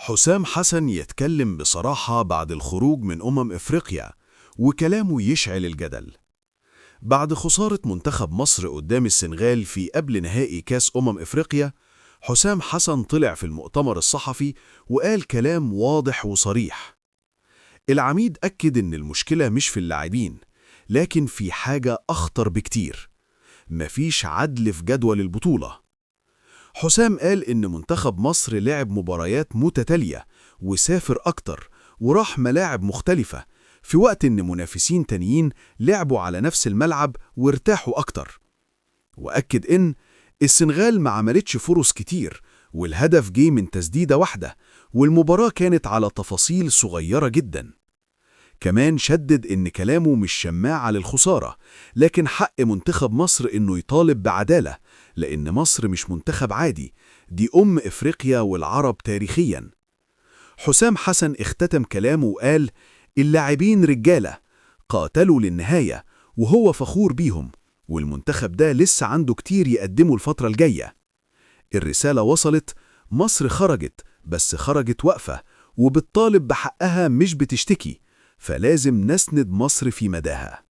حسام حسن يتكلم بصراحة بعد الخروج من إفريقيا، وكلامه يشعل الجدل. بعد خسارة منتخب مصر قدام السنغال في قبل نهائي كاس إفريقيا، حسام حسن طلع في المؤتمر الصحفي وقال كلام واضح وصريح. العميد أكد إن المشكلة مش في اللاعبين، لكن في حاجة أخطر بكتير: مفيش عدل في جدول البطولة. حسام قال إن منتخب مصر لعب مباريات متتالية وسافر أكتر وراح ملاعب مختلفة، في وقت إن منافسين تانيين لعبوا على نفس الملعب وارتاحوا أكتر. وأكد إن السنغال ما عملتش فرص كتير، والهدف جه من تسديدة واحدة، والمباراة كانت على تفاصيل صغيرة جدا. كمان شدد إن كلامه مش شماعة للخسارة، لكن حق منتخب مصر إنه يطالب بعدالة، لأن مصر مش منتخب عادي، دي أم إفريقيا والعرب تاريخيا. حسام حسن اختتم كلامه وقال: اللاعبين رجالة، قاتلوا للنهاية، وهو فخور بيهم، والمنتخب ده لسه عنده كتير يقدمه الفترة الجاية. الرسالة وصلت، مصر خرجت، بس خرجت واقفة وبتطالب بحقها، مش بتشتكي، فلازم نسند مصر في مداها.